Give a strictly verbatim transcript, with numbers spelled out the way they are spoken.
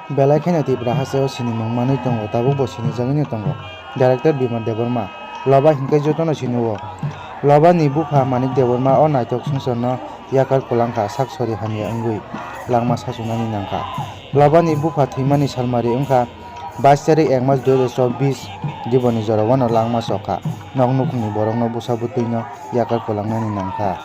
Belai kheno Tipra hasteo sinimung manwi tongo, tabukbo sinijagwino tongo. Director Bimal Debbarma. Loba hinkhe jotono sinio. Loba ni bupha Manik Debbarma o naithok songcharno yakar kwlangkha, sak sori hamya wngwi langma sachunani nangkha. Loba ni bupha thwimani salmari wngkha bais tarik ek mas dui hajar chobbish, diboni jora wano langma chokha. Nok nukhungni borokno bwsa bwtwino yakar kwlangnani nangkha.